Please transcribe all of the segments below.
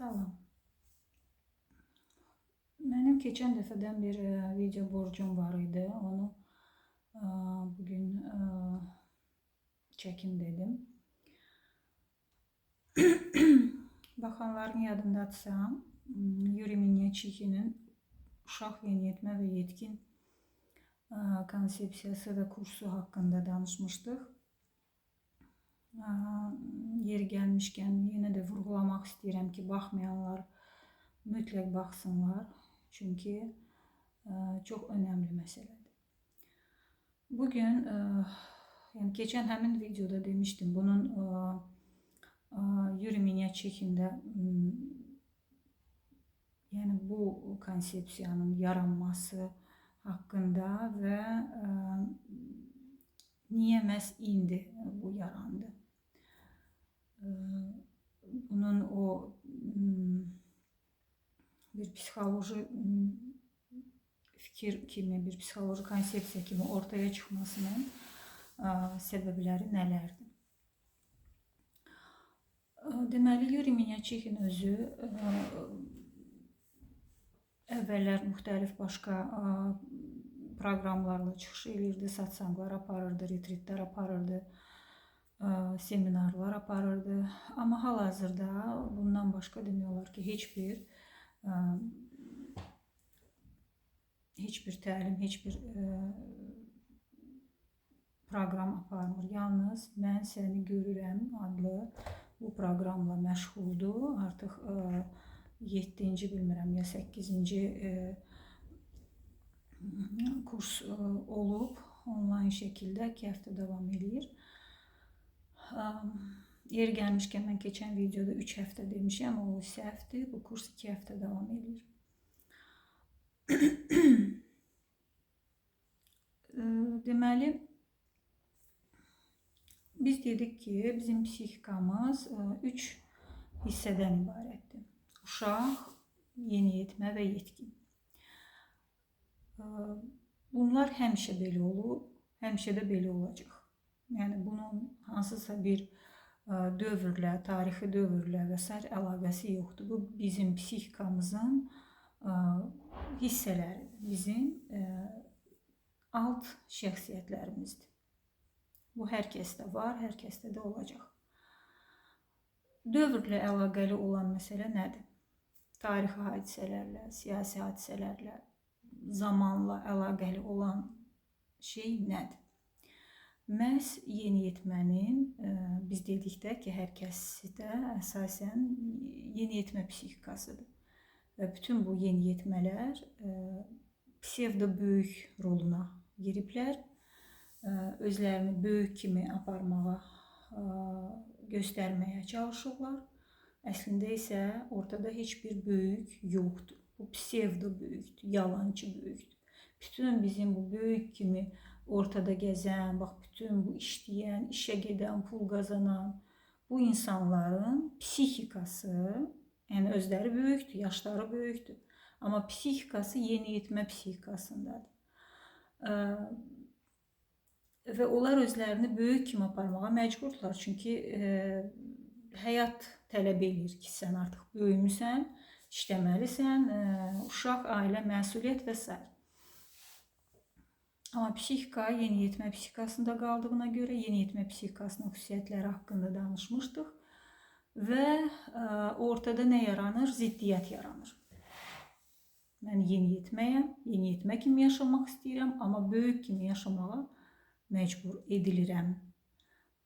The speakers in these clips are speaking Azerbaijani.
Salam. Mənim keçən dəfədən bir video borcum var idi. Onu bugün çəkim dedim. Baxanların yadındadırsa, Yuri Minyaçixinin uşaq, yeniyetmə və yetkin konsepsiyası və kursu haqqında danışmışdıq. Yeri gəlmişkən yenə də vurğulamaq istəyirəm ki, baxmayanlar mütləq baxsınlar. Çünki çox önəmli məsələdir. Bugün, yəni keçən həmin videoda demişdim, bunun Yuri Minyaçixində yəni bu konsepsiyanın yaranması haqqında və niyə məhz indi bu yarandı? Bunun o bir psixoloji fikir kimi, bir psixoloji konsepsiya kimi ortaya çıxmasının səbəbləri nələrdir? Deməli, Yuri Minyaçixin özü əvvəllər müxtəlif başqa proqramlarla çıxış eləyirdi, satsanglar aparırdı, retritlər aparırdı, seminarlar aparırdı. Amma hal-hazırda bundan başqa demək olar ki, heç bir təlim, heç bir proqram aparmır. Yalnız Mən Səni Görürəm adlı bu proqramla məşğuldur. Artıq 7-ci, bilmirəm, ya 8-ci kurs olub onlayn şəkildə 2 həftə davam eləyir. Yeri gəlmişkən mən keçən videoda 3 həftə demişəm, o səhvdir. Bu kurs 2 həftə davam eləyir. Deməli, biz dedik ki, bizim psixikamız 3 hissədən ibarətdir. Uşaq, yeniyetmə və yetkin. Bunlar həmişə belə olub, həmişə də belə olacaq. Yəni, bunun hansısa bir dövrlə, tarixi dövrlə və sair əlaqəsi yoxdur. Bu, bizim psixikamızın hissələridir, bizim alt şəxsiyyətlərimizdir. Bu, hər kəsdə var, hər kəsdə də olacaq. Dövrlə əlaqəli olan məsələ nədir? Tarixi hadisələrlə, siyasi hadisələrlə, zamanla əlaqəli olan şey nədir? Məhz yeniyetmənin, biz dedikdə ki, hər kəsdə əsasən yeniyetmə psixikasıdır. Və bütün bu yeniyetmələr psevdo böyük roluna giriblər. Özlərini böyük kimi aparmağa, göstərməyə çalışırlar. Əslində isə ortada heç bir böyük yoxdur. Bu psevdo böyükdür, yalançı böyükdür. Bütün bizim bu böyük kimi ortada gəzən, bax bütün bu işləyən, işə gedən, pul qazanan bu insanların psixikası, yəni özləri böyükdür, yaşları böyükdür. Amma psixikası yeniyetmə psixikasındadır. Və onlar özlərini böyük kimi aparmağa məcburdurlar. Çünki həyat tələb eləyir ki, sən artıq böyümüsən, işləməlisən, uşaq, ailə, məsuliyyət və s. Amma psixika yeniyetmə psixikasında qaldığına görə yeniyetmə psixikasının xüsusiyyətləri haqqında danışmışdıq. Və ortada nə yaranır? Ziddiyyət yaranır. Mən yeniyetməyəm, yeniyetmə kimi yaşamaq istəyirəm, amma böyük kimi yaşamağa məcbur edilirəm.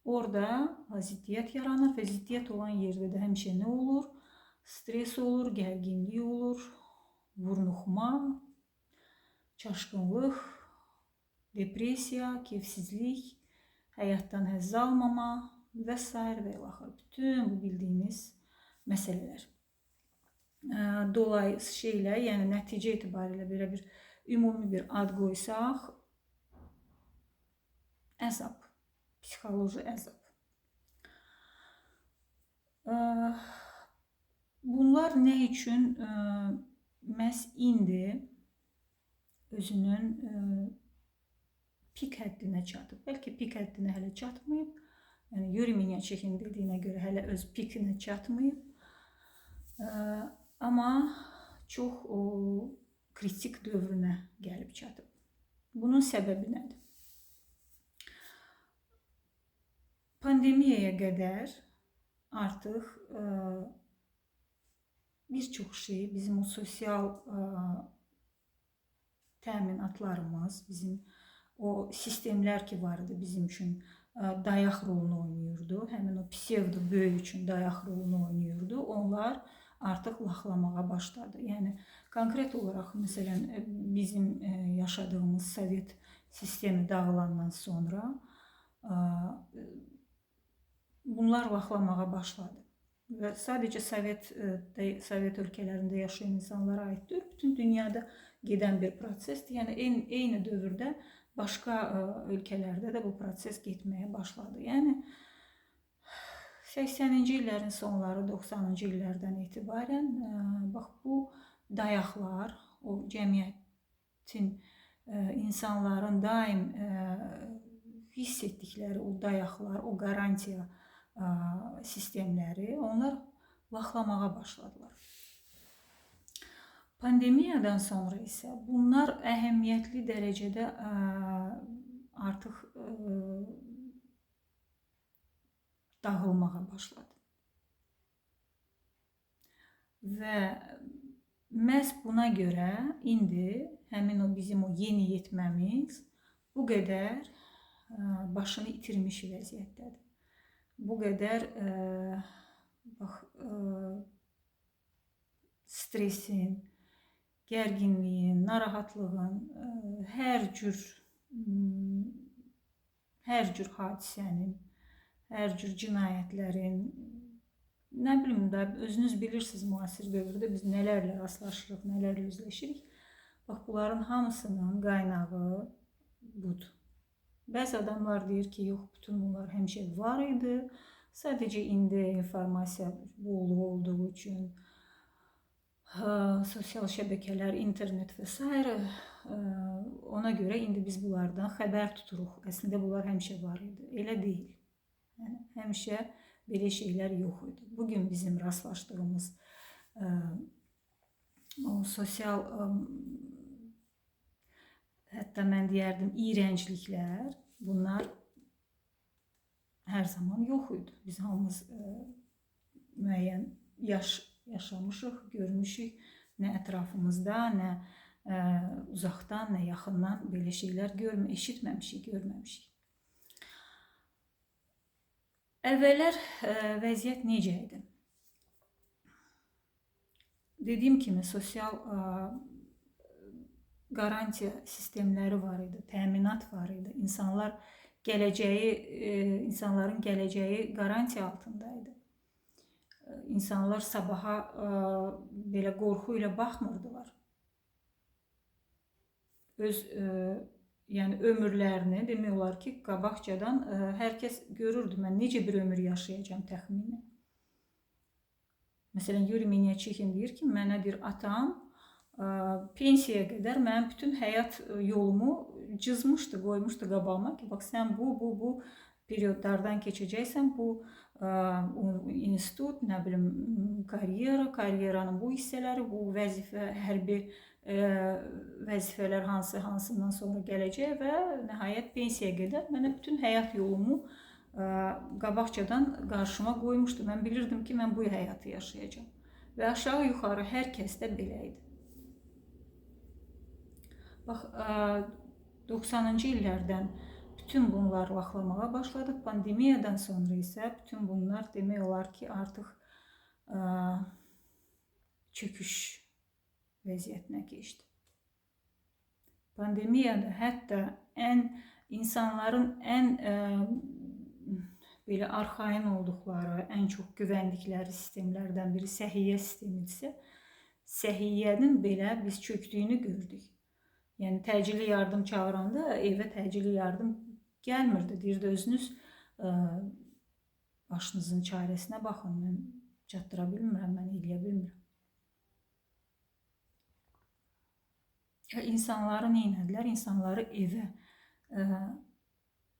Orada ziddiyyət yaranır və ziddiyyət olan yerdə də həmişə nə olur? Stres olur, gərginlik olur, vurnuxma, çaşqınlıq, depressiya, keyfsizlik, həyatdan həzz almama və s. və ilaxır. Bütün bu bildiyimiz məsələlər. Dolayı şeylə, yəni nəticə etibarilə belə bir ümumi bir ad qoysaq, əzab, psixoloji əzab. Bunlar nə üçün məhz indi özünün pik həddinə çatıb? Bəlkə pik həddinə hələ çatmayıb. Yəni, Yuri Minyaçixin dediyinə görə hələ öz pikinə çatmayıb. Amma çox o kritik dövrünə gəlib çatıb. Bunun səbəbi nədir? Pandemiyaya qədər artıq bir çox şey bizim o sosial təminatlarımız, bizim o sistemlər ki var idi bizim üçün dayaq rolunu oynayırdı. Həmin o psevdo böyük üçün dayaq rolunu oynayırdı. Onlar artıq laxlamağa başladı. Yəni konkret olaraq məsələn bizim yaşadığımız Sovet sistemi dağılandan sonra bunlar laxlamağa başladı. Və sadəcə Sovet ölkələrində yaşayan insanlara aid deyil, bütün dünyada gedən bir prosesdir. Yəni eyni dövrdə başqa ölkələrdə də bu proses getməyə başladı. Yəni 80-ci illərin sonları, 90-cı illərdən etibarən bax bu dayaqlar, o cəmiyyətin, insanların daim hiss etdikləri o dayaqlar, o qarantiya sistemləri, onlar laxlamağa başladılar. Pandemiyadan sonra isə bunlar əhəmiyyətli dərəcədə artıq dağılmağa başladı. Və məhz buna görə indi həmin o bizim o yeniyetməmiz bu qədər başını itirmiş vəziyyətdədir. Bu qədər bax, stresin, gərginliyin, narahatlığın, hər cür hadisənin, hər cür cinayətlərin, nə bilim də, özünüz bilirsiniz müasir dövrdə biz nələrlə rastlaşırıq, nələrlə üzləşirik. Bax, bunların hamısının qaynağı budur. Bəzi adamlar deyir ki, yox, bütün bunlar həmişə var idi. Sadəcə indi informasiya bolluğu olduğu üçün, sosial şəbəkələr, internet və s. Ona görə indi biz bunlardan xəbər tuturuq. Əslində bunlar həmişə var idi. Elə deyil. Yəni, həmişə belə şeylər yox idi. Bugün bizim rastlaşdığımız o sosial, hətta mən deyərdim, iyrəncliklər, bunlar hər zaman yox idi. Biz hamımız müəyyən yaşamışıq, görmüşük. Nə ətrafımızda, nə uzaqdan, nə yaxından belə şeylər eşitməmişik, görməmişik. Əvvəllər vəziyyət necə idi? Dediyim kimi, sosial qarantiya sistemləri var idi, təminat var idi. İnsanların gələcəyi qarantiya altındaydı. İnsanlar sabaha belə qorxu ilə baxmırdılar. Öz yəni ömürlərini demək olar ki, qabaqcadan hər kəs görürdü, mən necə bir ömür yaşayacağam təxmini. Məsələn, Yuri Minyaçixin deyir ki, mənə deyir, atam pensiyaya qədər mənim bütün həyat yolumu cızmışdı, qoymuşdu qabağıma ki, bax sən bu periodlardan keçəcəksən, bu institut, nə bilim, karyera, karyeranın bu hissələri, bu vəzifə, hərbi vəzifələr hansından sonra gələcək və nəhayət pensiyaya qədər mənə bütün həyat yolumu qabaqcadan qarşıma qoymuşdu. Mən bilirdim ki, mən bu həyatı yaşayacağam. Və aşağı-yuxarı hər kəs də belə idi. Bax, 90-cı illərdən bütün bunlar laxlamağa başladı. Pandemiyadan sonra isə bütün bunlar demək olar ki, artıq çöküş vəziyyətinə keçdi. Pandemiyada hətta insanların ən belə arxayın olduqları, ən çox güvəndikləri sistemlərdən biri səhiyyə sistemidirsə, səhiyyənin belə biz çöktüyünü gördük. Yəni təcili yardım çağıranda evə təcili yardım gəlmirdi. Deyirdi, özünüz başınızın çarəsinə baxın, mən çatdıra bilmirəm, mən eləyə bilmirəm. İnsanları nə etdilər? İnsanları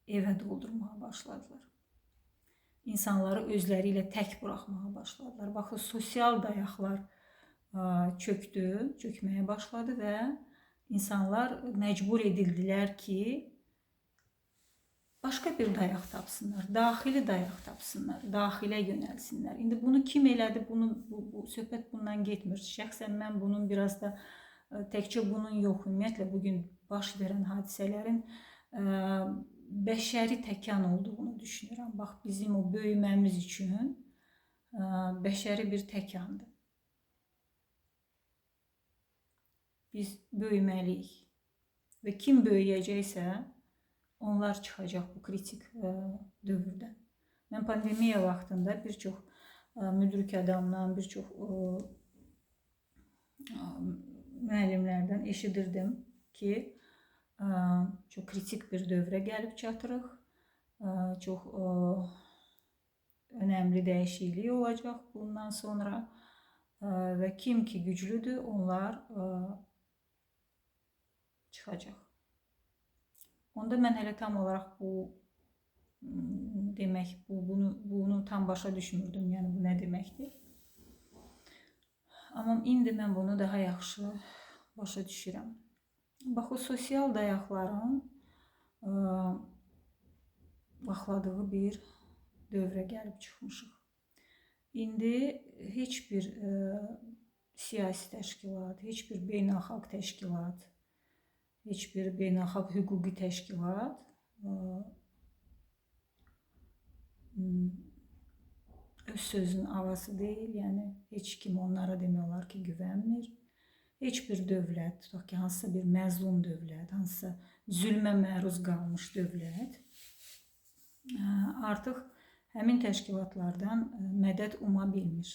evə doldurmağa başladılar. İnsanları özləri ilə tək buraxmağa başladılar. Baxın, sosial dayaqlar çökdü, çökməyə başladı və insanlar məcbur edildilər ki, başqa bir dayaq tapsınlar, daxili dayaq tapsınlar, daxilə yönəlsinlər. İndi bunu kim elədi, bu söhbət bundan getmir. Şəxsən mən bunun biraz da təkcə bunun yox, ümumiyyətlə bugün baş verən hadisələrin bəşəri təkan olduğunu düşünürəm. Bax, bizim o böyüməmiz üçün bəşəri bir təkandır. Biz böyüməliyik və kim böyüyəcəksə, onlar çıxacaq bu kritik dövrdən. Mən pandemiya vaxtında bir çox müdrik adamdan, bir çox müəllimlərdən eşidirdim ki, çox kritik bir dövrə gəlib çatırıq, çox önəmli dəyişiklik olacaq bundan sonra və kim ki güclüdür, onlar çıxacaq. Onda mən hələ tam olaraq bu demək, bunu tam başa düşmürdüm, yəni bu nə deməkdir. Amma indi mən bunu daha yaxşı başa düşürəm. Bax, o sosial dayaqların vaxladığı bir dövrə gəlib çıxmışıq. İndi heç bir siyasi təşkilat, heç bir beynəlxalq təşkilat, heç bir beynəlxalq hüquqi təşkilat öz sözünün avası deyil, yəni heç kim onlara demək olar ki, güvənmir. Heç bir dövlət, tutaq ki, hansısa bir məzlum dövlət, hansısa zülmə məruz qalmış dövlət artıq həmin təşkilatlardan mədəd uma bilmir.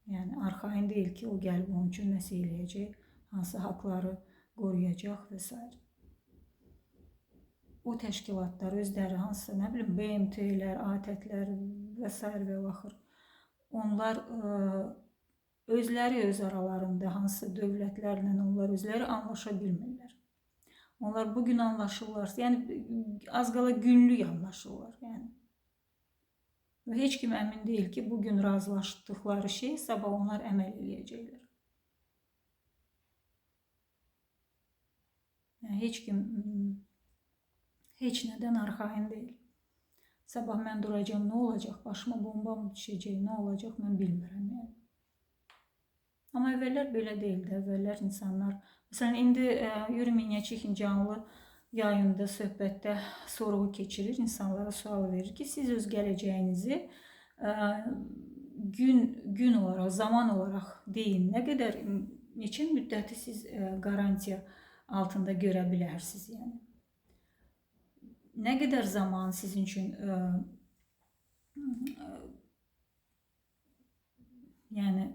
Yəni, arxayın deyil ki, o gəlib onun üçün nəsə eləyəcək, hansı haqları qoruyacaq və s. O təşkilatlar özləri hansısa, nə bilim, BMT-lər, ATƏT-lər və s. və axır. Onlar özləri öz aralarında hansısa dövlətlərlə onlar özləri anlaşa bilmirlər. Onlar bugün anlaşırlarsa, yəni az qala günlük anlaşırlar. Yəni. Və heç kim əmin deyil ki, bugün razılaşdıqları şey sabah onlar əməl eləyəcəklər. Yəni, heç kim heç nədən arxayın deyil. Sabah mən duracağım, nə olacaq? Başıma bomba mı düşəcək, nə olacaq? Mən bilmirəm. Yəni. Amma əvvəllər belə deyildi. Əvvəllər insanlar... Məsələn, indi Yuri Minyaçixin canlı yayında, söhbətdə sorğu keçirir, insanlara sual verir ki, siz öz gələcəyinizi gün olaraq, zaman olaraq deyin. Nə qədər, neçə müddəti siz qarantiya altında görə bilərsiniz, yəni. Nə qədər zaman sizin üçün yəni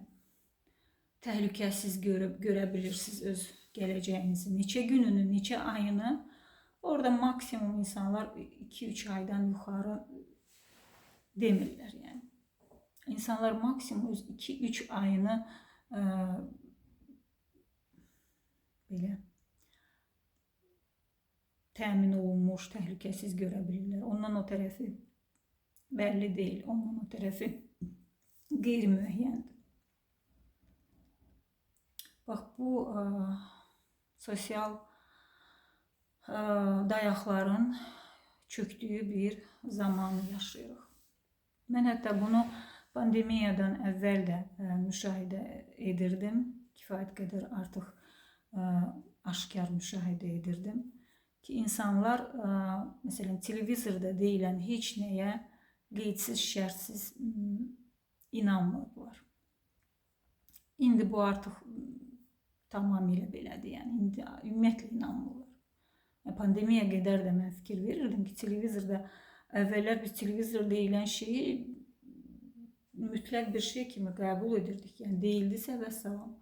təhlükəsiz görə bilirsiniz öz gələcəyinizi, neçə gününü, neçə ayını. Orada maksimum insanlar 2-3 aydan yuxarı demirlər, yəni. İnsanlar maksimum öz 2-3 ayını belə təmin olunmuş, təhlükəsiz görə bilirlər. Ondan o tərəfi bəlli deyil, ondan o tərəfi qeyri-müəyyəndir. Bax, bu sosial dayaqların çöktüyü bir zamanı yaşayırıq. Mən hətta bunu pandemiyadan əvvəl də müşahidə edirdim. Kifayət qədər artıq aşkar müşahidə edirdim ki, insanlar, məsələn, televizorda deyilən heç nəyə qeydsiz, şərtsiz inanmırdılar. İndi bu artıq tamamilə belədir, yəni indi ümumiyyətlə inanmırlar. Yəni, pandemiya qədər də mən fikir verirdim ki, televizorda, əvvəllər biz televizor deyilən şeyi mütləq bir şey kimi qəbul edirdik. Yəni deyildisə vəssalam.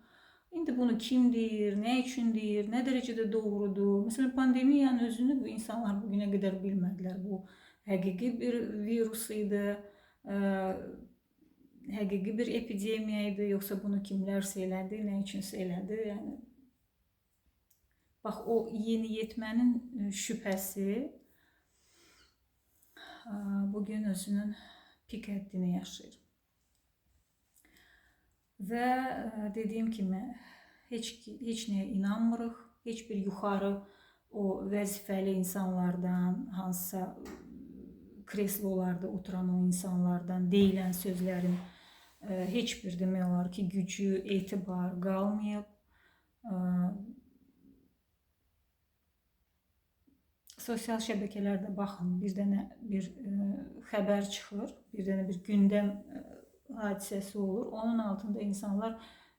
İndi bunu kim deyir, nə üçün deyir, nə dərəcədə doğrudur? Məsələn, pandemiyanın özünü bu insanlar bugünə qədər bilmədilər. Bu həqiqi bir virus idi, həqiqi bir epidemiya idi, yoxsa bunu kimlərsə elədi, nə üçünsə elədi. Yəni, bax, o yeniyetmənin şübhəsi bugün özünün pik həddini yaşayır. Və dediyim kimi heç nəyə inanmırıq, heç bir yuxarı o vəzifəli insanlardan, hansısa kreslolarda oturan o insanlardan deyilən sözlərin heç bir demək olar ki, gücü, etibar qalmayıb. Sosial şəbəkələrdə baxın, bir dənə bir xəbər çıxır, bir dənə bir gündəm hadisəsi olur. Onun altında insanlar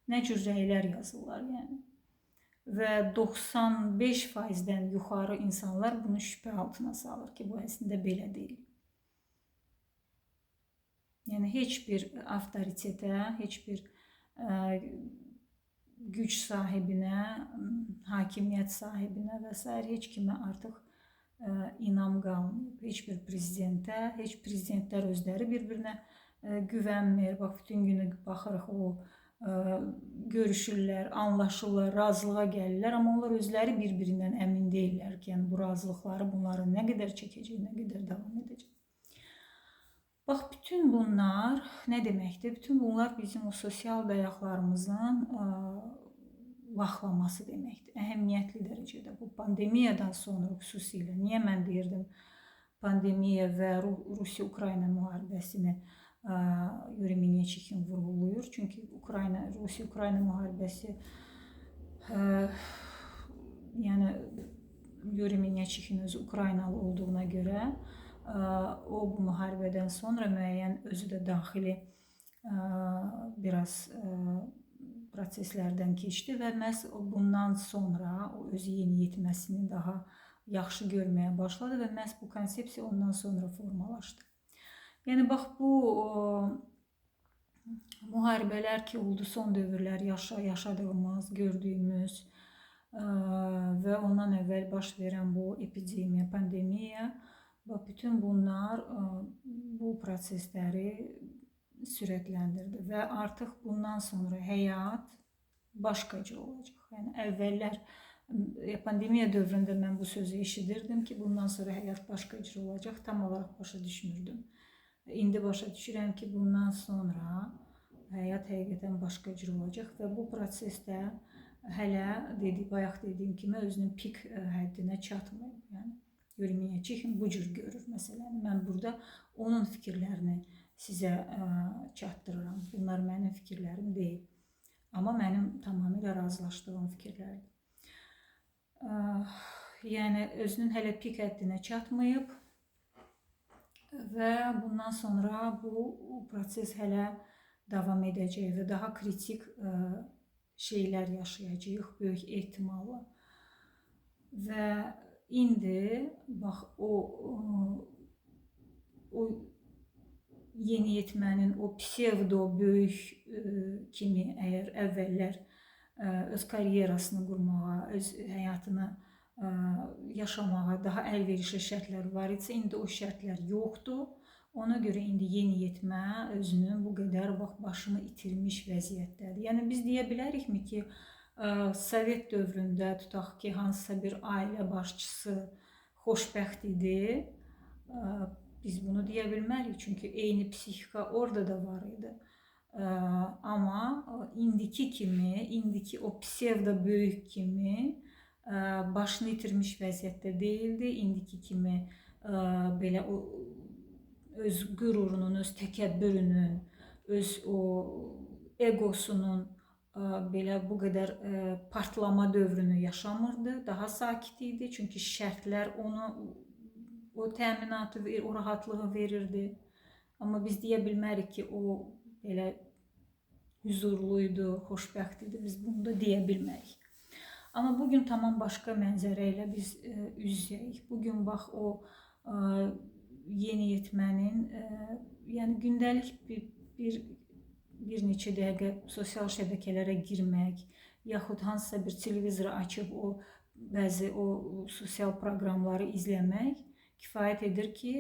nə cür rəylər yazırlar, yəni. Və 95%-dən yuxarı insanlar bunu şübhə altına salır ki, bu əslində belə deyil. Yəni heç bir avtoritetə, heç bir güc sahibinə, hakimiyyət sahibinə və sair heç kimə artıq inam qalmayıb. Heç bir prezidentə, heç prezidentlər özləri bir-birinə güvənmir. Bax, bütün günü baxırıq o görüşürlər, anlaşırlar, razılığa gəlirlər, amma onlar özləri bir-birindən əmin deyirlər ki, yəni bu razılıqları bunların nə qədər çəkəcək, nə qədər davam edəcək. Bax, bütün bunlar nə deməkdir? Bütün bunlar bizim o sosial dayaqlarımızın vaxlaması deməkdir. Əhəmiyyətli dərəcədə bu pandemiyadan sonra xüsusilə, niyə mən deyirdim pandemiya və Rusiya-Ukrayna müharibəsini Yuri Minyaçixin vurğulayır. Çünki Rusiya-Ukrayna müharibəsi, yəni Yuri Minyaçixin özü Ukraynalı olduğuna görə o bu müharibədən sonra müəyyən özü də daxili biraz proseslərdən keçdi və məhz bundan sonra o özü yeniyetməsini daha yaxşı görməyə başladı və məhz bu konsepsiya ondan sonra formalaşdı. Yəni bax, bu müharibələr ki oldu son dövrlər yaşadığımız, gördüyümüz və ondan əvvəl baş verən bu epidemiya, pandemiya, bax, bütün bunlar bu prosesləri sürətləndirdi və artıq bundan sonra həyat başqa cür olacaq. Yəni əvvəllər pandemiya dövründə mən bu sözü eşidirdim ki, bundan sonra həyat başqa cür olacaq, tam olaraq başa düşmürdüm. İndi başa düşürəm ki, bundan sonra həyat həqiqətən başqa cür olacaq və bu prosesdə hələ bayaq dediyim kimi özünün pik həddinə çatmayıb. Yəni Yuri Minyaçixin bu cür görür məsələni. Mən burada onun fikirlərini sizə çatdırıram. Bunlar mənim fikirlərim deyil. Amma mənim tamamilə razılaşdığım fikirlərdir. Yəni özünün hələ pik həddinə çatmayıb və bundan sonra bu proses hələ davam edəcək və daha kritik şeylər yaşayacağıq böyük ehtimalla. Və indi bax o yeniyetmənin o psevdo böyük kimi əgər əvvəllər öz karyerasını qurmağa, öz həyatını yaşamağa daha əlverişli şərtlər var idisə, indi o şərtlər yoxdur. Ona görə indi yeniyetmə özünün bu qədər bax başını itirmiş vəziyyətdədir. Yəni biz deyə bilərikmi ki, Sovet dövründə tutaq ki, hansısa bir ailə başçısı xoşbəxt idi. Biz bunu deyə bilmərik, çünki eyni psixika orada da var idi. Amma indiki kimi, indiki o psevdo böyük kimi başını itirmiş vəziyyətdə deyildi. İndiki kimi belə o öz qürurunun, öz təkəbbürünün, öz o egosunun belə bu qədər partlama dövrünü yaşamırdı. Daha sakit idi, çünki şərtlər onu o təminatı, o rahatlığı verirdi. Amma biz deyə bilmərik ki, o belə hüzurlu idi, xoşbəxt idi. Biz bunu da deyə bilmərik. Amma bugün tamam başqa mənzərə ilə biz üz-üzəyik. Bugün bax o yeniyetmənin, yəni gündəlik bir neçə dəqiqə sosial şəbəkələrə girmək, yaxud hansısa bir televizoru açıb o bəzi o sosial proqramları izləmək kifayət edir ki,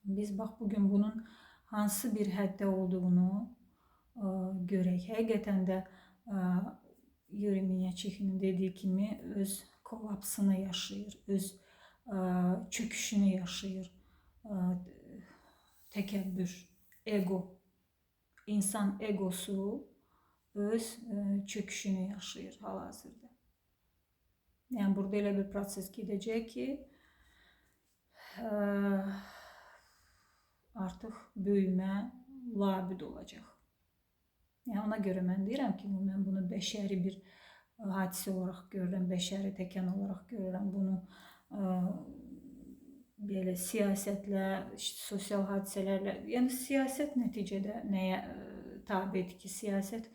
biz bax bugün bunun hansı bir həddə olduğunu görək. Həqiqətən də Yuri Minyaçixinin dediyi kimi öz kollapsını yaşayır, öz çöküşünü yaşayır. Təkəbbür, ego. İnsan egosu öz çöküşünü yaşayır hal-hazırda. Yəni burada elə bir proses gedəcək ki, artıq böyümə labüd olacaq. Yəni ona görə mən deyirəm ki, mən bunu bəşəri bir hadisə olaraq görürəm, bəşəri təkan olaraq görürəm. Bunu belə siyasətlə, sosial hadisələrlə, yəni siyasət nəticədə nəyə tabedir ki, siyasət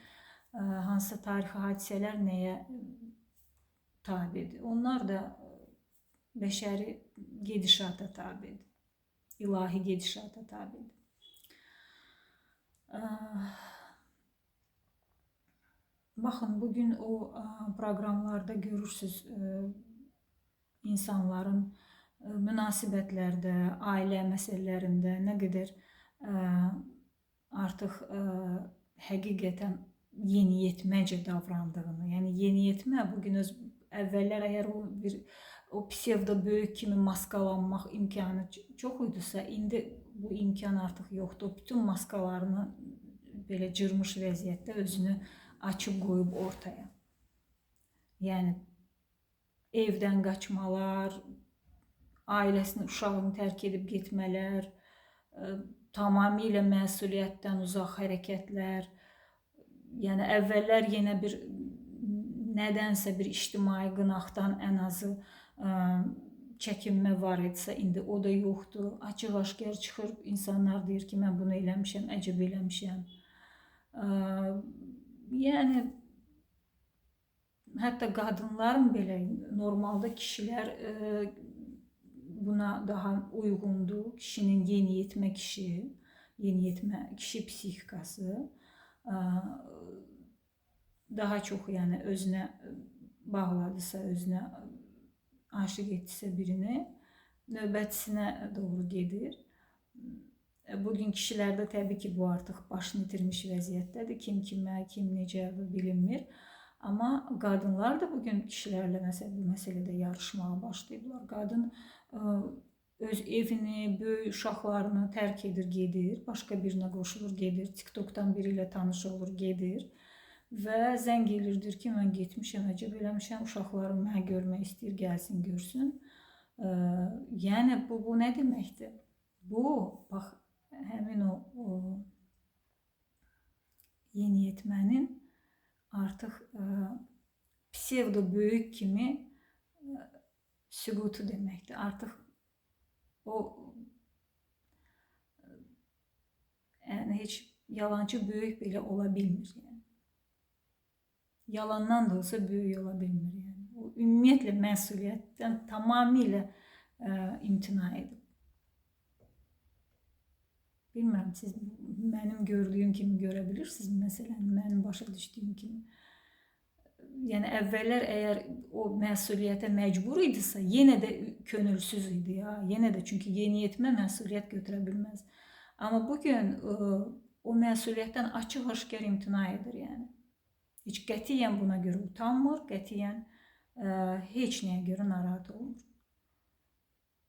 hansısa tarixi hadisələr nəyə tabedir? Onlar da bəşəri gedişata tabedir, ilahi gedişata tabedir. Baxın, bugün o proqramlarda görürsünüz insanların münasibətlərdə, ailə məsələlərində nə qədər artıq həqiqətən yeniyetməcə davrandığını. Yəni yeniyetmə bugün öz əvvəllər əgər o bir o psevdo böyük kimi maskalanmaq imkanı çox idisə, indi bu imkan artıq yoxdur. O bütün maskalarını belə cırmış vəziyyətdə özünü açıb qoyub ortaya. Yəni evdən qaçmalar, ailəsini, uşağını tərk edib getmələr, tamamilə məsuliyyətdən uzaq hərəkətlər. Yəni əvvəllər yenə bir nədənsə bir ictimai qınaqdan ən azı çəkinmə var idisə, indi o da yoxdur. Açıq-aşkar çıxır, insanlar deyir ki, mən bunu eləmişəm, əcəb eləmişəm. Yəni hətta qadınların belə normalda kişilər buna daha uyğundur. Kişinin yeniyetmə kişi, yeniyetmə kişi psixikası daha çox yəni özünə bağladısa, özünə aşiq etdisə birini, növbətisinə doğru gedir. Bugün kişilərdə təbii ki, bu artıq başını itirmiş vəziyyətdədir. Kim kimə, kim necə bilinmir. Amma qadınlar da bugün kişilərlə məsəl, bu məsələdə yarışmağa başlayıblar. Qadın öz evini, böyük uşaqlarını tərk edir, gedir. Başqa birinə qoşulur, gedir. TikTokdan biri ilə tanış olur, gedir. Və zəng elirdir ki, mən getmişəm, əcəb eləmişəm, uşaqlarım mənə görmək istəyir, gəlsin, görsün. Yəni bu nə deməkdir? Bu, bax, həmin o yeniyetmənin artıq psevdo böyük kimi süqutu deməkdir. Artıq o yəni heç yalancı böyük belə ola bilmir. Yəni. Yalandan da olsa böyük ola bilmir. Yəni. O ümumiyyətlə məsuliyyətdən tamamilə imtina edib. Bilmirəm, siz mənim gördüyüm kimi görə bilirsiniz məsələn, mənim başa düşdüyüm kimi. Yəni əvvəllər əgər o məsuliyyətə məcbur idisə, yenə də könülsüz idi ya, yenə də çünki yeniyetmə məsuliyyət götürə bilməz. Amma bugün o məsuliyyətdən açıq-aşkar imtina edir yəni. Heç qətiyyən buna görə utanmır, qətiyyən heç nəyə görə narahat olmur.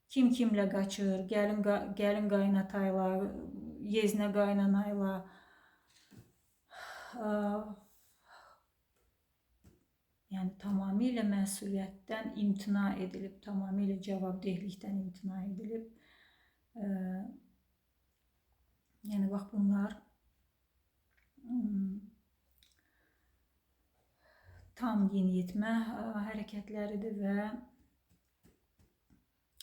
Kim kimlə qaçır, gəlin qaynatayla, yeznə qaynanayla. Yəni tamamilə məsuliyyətdən imtina edilib, tamamilə cavabdehlikdən imtina edilib. Yəni bax bunlar tam yeniyetmə hərəkətləridir və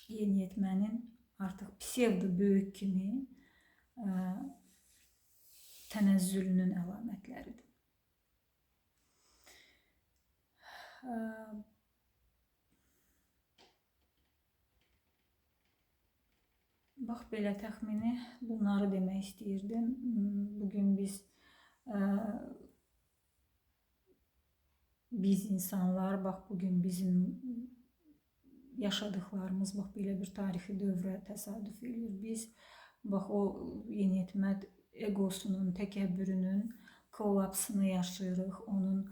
yeniyetmənin artıq psevdo böyük kimi tənəzzülünün əlamətləridir. Bax belə təxmini bunları demək istəyirdim. Bugün biz insanlar, bax bugün bizim yaşadıklarımız bax belə bir tarixi dövrə təsadüf eləyir. Biz bax o yeniyetmə egosunun, təkəbbürünün kollapsını yaşayırıq, onun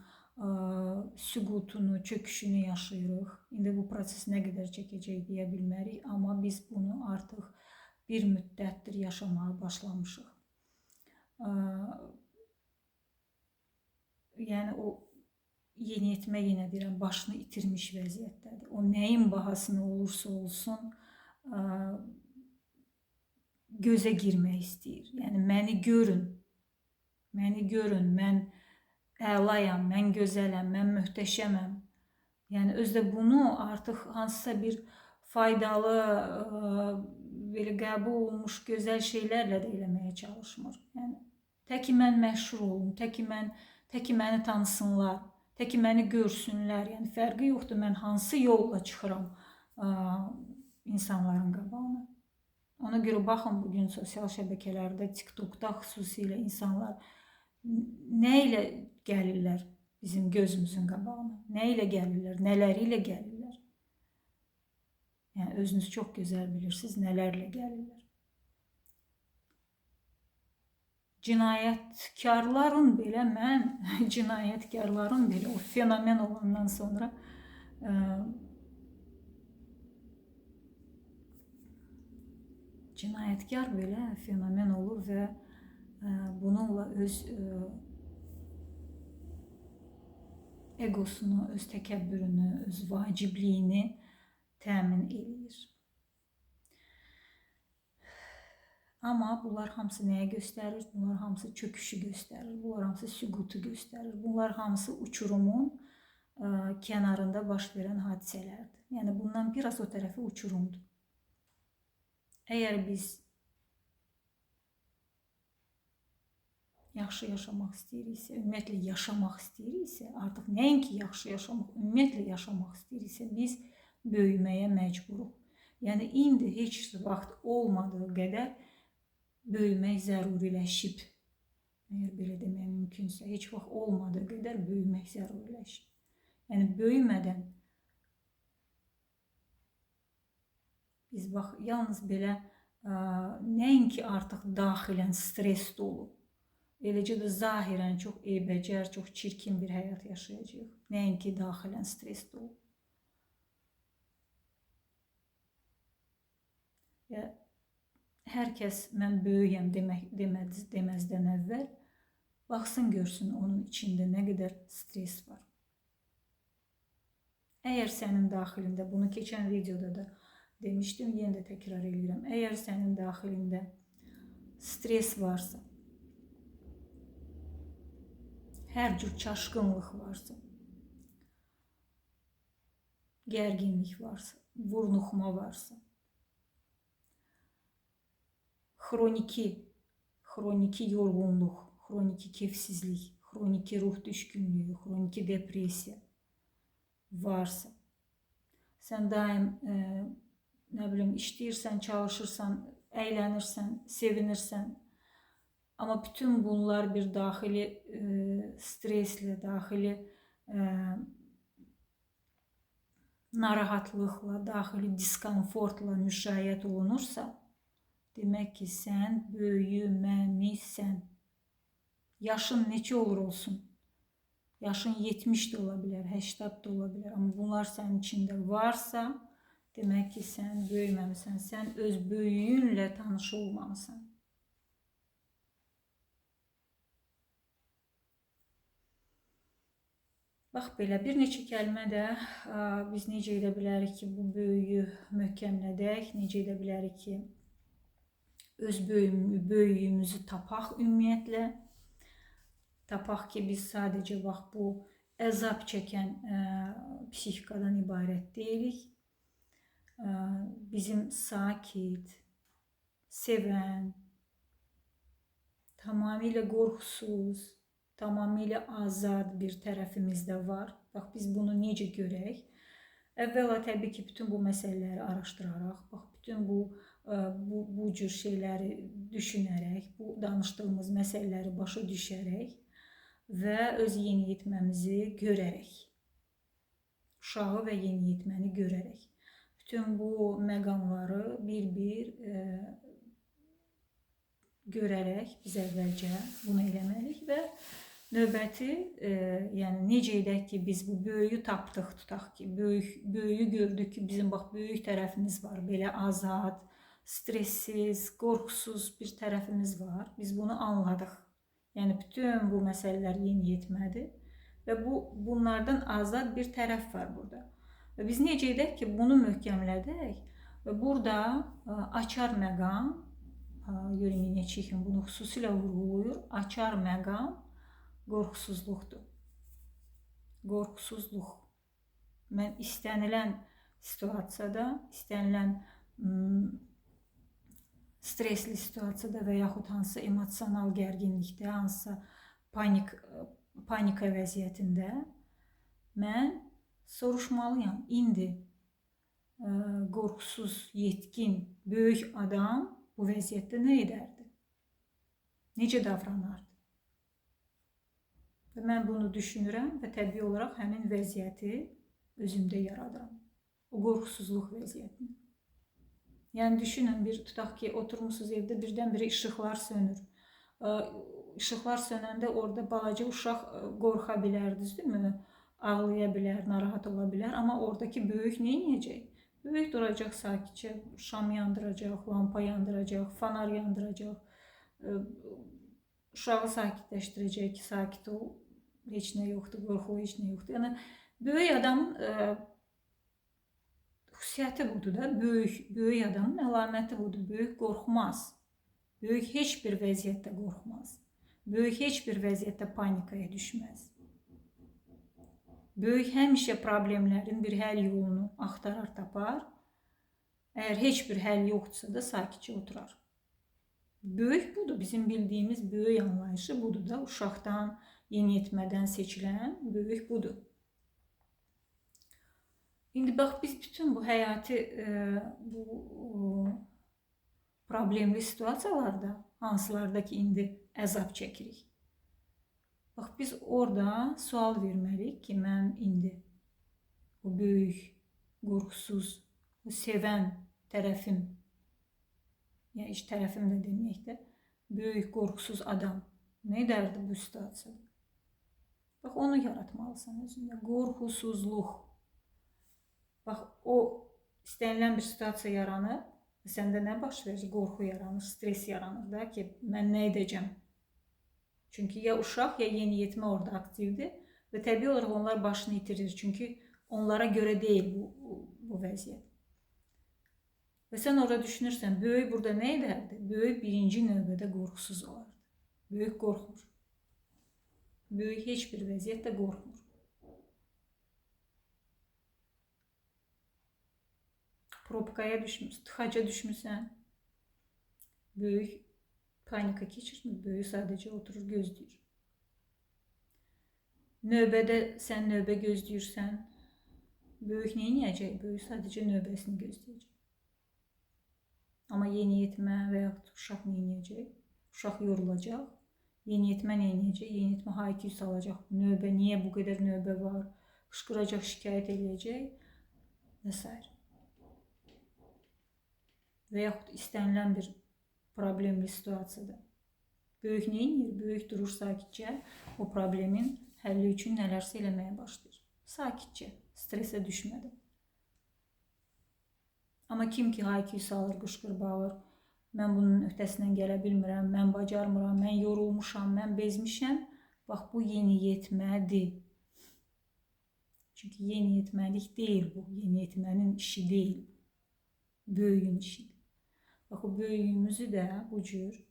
süqutunu, çöküşünü yaşayırıq. İndi bu proses nə qədər çəkəcək deyə bilmərik, amma biz bunu artıq bir müddətdir yaşamağa başlamışıq. Yəni o yeniyetmə, yenə deyirəm, başını itirmiş vəziyyətdədir. O nəyin bahasına olursa olsun gözə girmək istəyir. Yəni məni görün, məni görün, mən əlayam, mən gözələm, mən möhtəşəməm. Yəni özdə bunu artıq hansısa bir faydalı, belə qəbul olunmuş gözəl şeylərlə də eləməyə çalışmır. Yəni tək ki mən məşhur olum, tək ki məni tanısınlar, tək ki məni görsünlər. Yəni fərqi yoxdur, mən hansı yolla çıxıram insanların qabağına. Ona görə baxın, bugün sosial şəbəkələrdə, TikTokda xüsusilə insanlar nə ilə gəlirlər bizim gözümüzün qabağına? Nə ilə gəlirlər? Nələri ilə gəlirlər? Yəni özünüz çox gözəl bilirsiniz, nələrlə gəlirlər. Cinayətkarların belə cinayətkarların belə o fenomen olandan sonra cinayətkar belə fenomen olur və bununla öz egosunu, öz təkəbbürünü, öz vacibliyini təmin eləyir. Amma bunlar hamısı nəyə göstərir? Bunlar hamısı çöküşü göstərir, bunlar hamısı süqutu göstərir, bunlar hamısı uçurumun kənarında baş verən hadisələrdir. Yəni bundan biraz o tərəfi uçurumdur. Əgər biz yaxşı yaşamaq istəyiriksə, ümumiyyətlə yaşamaq istəyiriksə, artıq nəinki yaxşı yaşamaq, ümumiyyətlə yaşamaq istəyiriksə, biz böyüməyə məcburuq. Yəni indi heç vaxt olmadığı qədər böyümək zəruriləşib. Əgər belə demək mümkünsə, heç vaxt olmadığı qədər böyümək zəruriləşib. Yəni böyümədən biz bax, yalnız belə nəinki artıq daxilən stres dolu, eləcə də zahirən çox eybəcər, çox çirkin bir həyat yaşayacağıq. Nəinki daxilən stres dolu. Ya, hər kəs mən böyüyəm deməzdən əvvəl baxsın görsün onun içində nə qədər stres var. Əgər sənin daxilində, bunu keçən videoda da demişdim, yenə də təkrar edirəm. Əgər sənin daxilində stres varsa, hər cür çaşqınlıq varsa, gərginlik varsa, vurnuxma varsa, xroniki yorğunluq, xroniki kefsizlik, xroniki ruh düşkünlüyü, xroniki depressiya varsa, sən daim nə bilim, işləyirsən, çalışırsan, əylənirsən, sevinirsən, amma bütün bunlar bir daxili streslə, daxili narahatlıqla, daxili diskomfortla müşayiət olunursa, demək ki, sən böyüməmisən. Yaşın neçə olur olsun, yaşın 70 də ola bilər, 80 də ola bilər, amma bunlar sənin içində varsa, demək ki, sən böyüməmisən, sən öz böyüyünlə tanış olmamısan. Bax belə bir neçə kəlmə də biz necə edə bilərik ki, bu böyüyü möhkəmlədək, necə edə bilərik ki, öz böyüyümüzü tapaq ümumiyyətlə. Tapaq ki, biz sadəcə bax bu əzab çəkən psixikadan ibarət deyilik. Bizim sakit, sevən, tamamilə qorxusuz, tamamilə azad bir tərəfimiz də var. Bax, biz bunu necə görək? Əvvəla təbii ki, bütün bu məsələləri araşdıraraq, bax, bütün bu cür şeyləri düşünərək, bu danışdığımız məsələləri başa düşərək və öz yeniyetməmizi görərək, uşağı və yeniyetməni görərək, bütün bu məqamları bir-bir görərək biz əvvəlcə bunu eləməliyik və Növbəti, yəni necə edək ki, biz bu böyüyü tapdıq, tutaq ki, böyüyü gördük ki, bizim bax böyük tərəfimiz var, belə azad, stressiz, qorxusuz bir tərəfimiz var. Biz bunu anladıq. Yəni bütün bu məsələlər yeniyetmədir və bunlardan azad bir tərəf var burada. Və biz necə edək ki, bunu möhkəmlədək və burada açar məqam, Yuri Menyaçixin bunu xüsusilə vurğulayır, açar məqam qorxusuzluqdur. Qorxusuzluq. Mən istənilən situasiyada, istənilən stresli situasiyada və yaxud hansısa emosional gərginlikdə, hansısa panika vəziyyətində mən soruşmalıyam. İndi qorxusuz, yetkin, böyük adam bu vəziyyətdə nə edərdi? Necə davranardı? Və mən bunu düşünürəm və təbii olaraq həmin vəziyyəti özümdə yaradıram. O qorxusuzluq vəziyyətini. Yəni düşünün, bir tutaq ki, oturmuşsunuz evdə, birdən-birə işıqlar sönür. İşıqlar sönəndə orada balaca uşaq qorxa bilər, düzdürmü? Ağlaya bilər, narahat ola bilər. Amma oradakı böyük nə edəcək? Böyük duracaq sakitcə, şam yandıracaq, lampa yandıracaq, fanar yandıracaq, uşağı sakitləşdirəcək ki, sakit ol, heç nə yoxdur, qorxulu heç nə yoxdur. Yəni, böyük adamın xüsusiyyəti budur da, böyük adamın əlaməti budur. Böyük qorxmaz, böyük heç bir vəziyyətdə qorxmaz, böyük heç bir vəziyyətdə panikaya düşməz. Böyük həmişə problemlərin bir həll yolunu axtarar, tapar. Əgər heç bir həll yoxdursa da sakitcə oturar. Böyük budur, bizim bildiyimiz böyük anlayışı budur da, uşaqdan, yeniyetmədən seçilən böyük budur. İndi bax, biz bütün bu həyati, bu problemli situasiyalarda, hansılarda ki, indi əzab çəkirik. Bax, biz orada sual verməliyik ki, mən indi o böyük, qorxusuz, o sevən tərəfim, yəni heç tərəfim də deməyək də, böyük, qorxusuz adam nə edərdi bu situasiyada? Bax, onu yaratmalısan özündə. Qorxusuzluq. Bax, o istənilən bir situasiya yaranır, səndə nə baş verir? Qorxu yaranır, stres yaranır da ki, mən nə edəcəm? Çünki ya uşaq, ya yeniyetmə orada aktivdir və təbii olaraq onlar başını itirir. Çünki onlara görə deyil bu vəziyyət. Və sən orada düşünürsən, böyük burada nə edərdi? Böyük birinci növbədə qorxusuz olardı. Böyük qorxmur. Böyük heç bir vəziyyətdə qorxmur. Probkaya düşmüsən, tıxaca düşmüsən. Böyük panika keçirmir, böyük sadəcə oturur, gözləyir. Növbədə sən növbə gözləyirsən, böyük nə edəcək? Böyük sadəcə növbəsini gözləyəcək. Amma yeniyetmə və yaxud uşaq nə edəcək? Uşaq yorulacaq. Yeniyetmə nə edəcək? Yeniyetmə hay-küy salacaq. Növbə, niyə bu qədər növbə var? Qışqıracaq, şikayət eləyəcək və s. Və yaxud istənilən bir problemli situasiyada. Böyük nə edir? Böyük durur sakitcə, o problemin həlli üçün nələrsə eləməyə başlayır. Sakitcə, stresə düşmədən. Amma kim ki hay-küy salır, qışqır, bağır, mən bunun öhdəsindən gələ bilmirəm, mən bacarmıram, mən yorulmuşam, mən bezmişəm, bax bu yeniyetmədir. Çünki yeniyetməlik deyil bu, yeniyetmənin işi deyil, böyüyün işidir. Bax, o böyüyümüzü də bu cür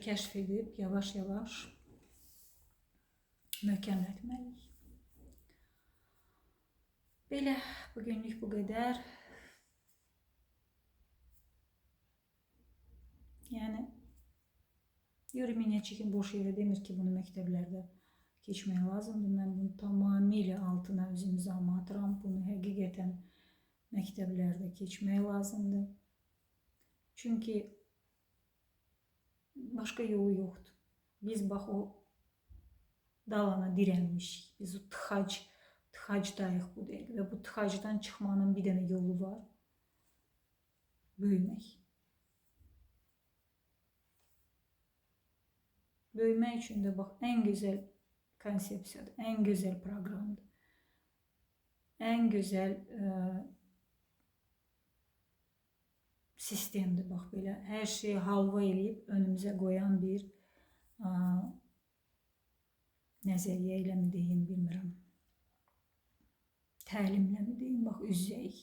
kəşf edib yavaş-yavaş möhkəmlətməliyik. Belə, bugünlük bu qədər. Yəni, Yuri Menyaçixin boş yerə demir ki, bunu məktəblərdə keçmək lazımdır. Mən bunu tamamilə altına öz imzamı atıram. Bunu həqiqətən məktəblərdə keçmək lazımdır. Çünki başqa yolu yoxdur. Biz bax o dalana dirənmişik. Biz o tıxacdayıq bu dəqiqə və bu tıxacdan çıxmanın bir dənə yolu var. Böyümək. Böyümək üçün də bax ən gözəl konsepsiyadır, ən gözəl proqramdır. Ən gözəl sistemdir bax belə. Hər şeyi halva eləyib önümüzə qoyan bir nəzəriyyə ilə mi deyim, bilmirəm. Təlimlə mi deyim, bax üz-üzəyik.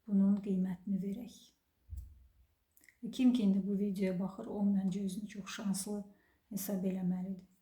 Bunun qiymətini verək. Kim ki indi bu videoya baxır, o məncə özünü çox şanslı hesab eləməlidir.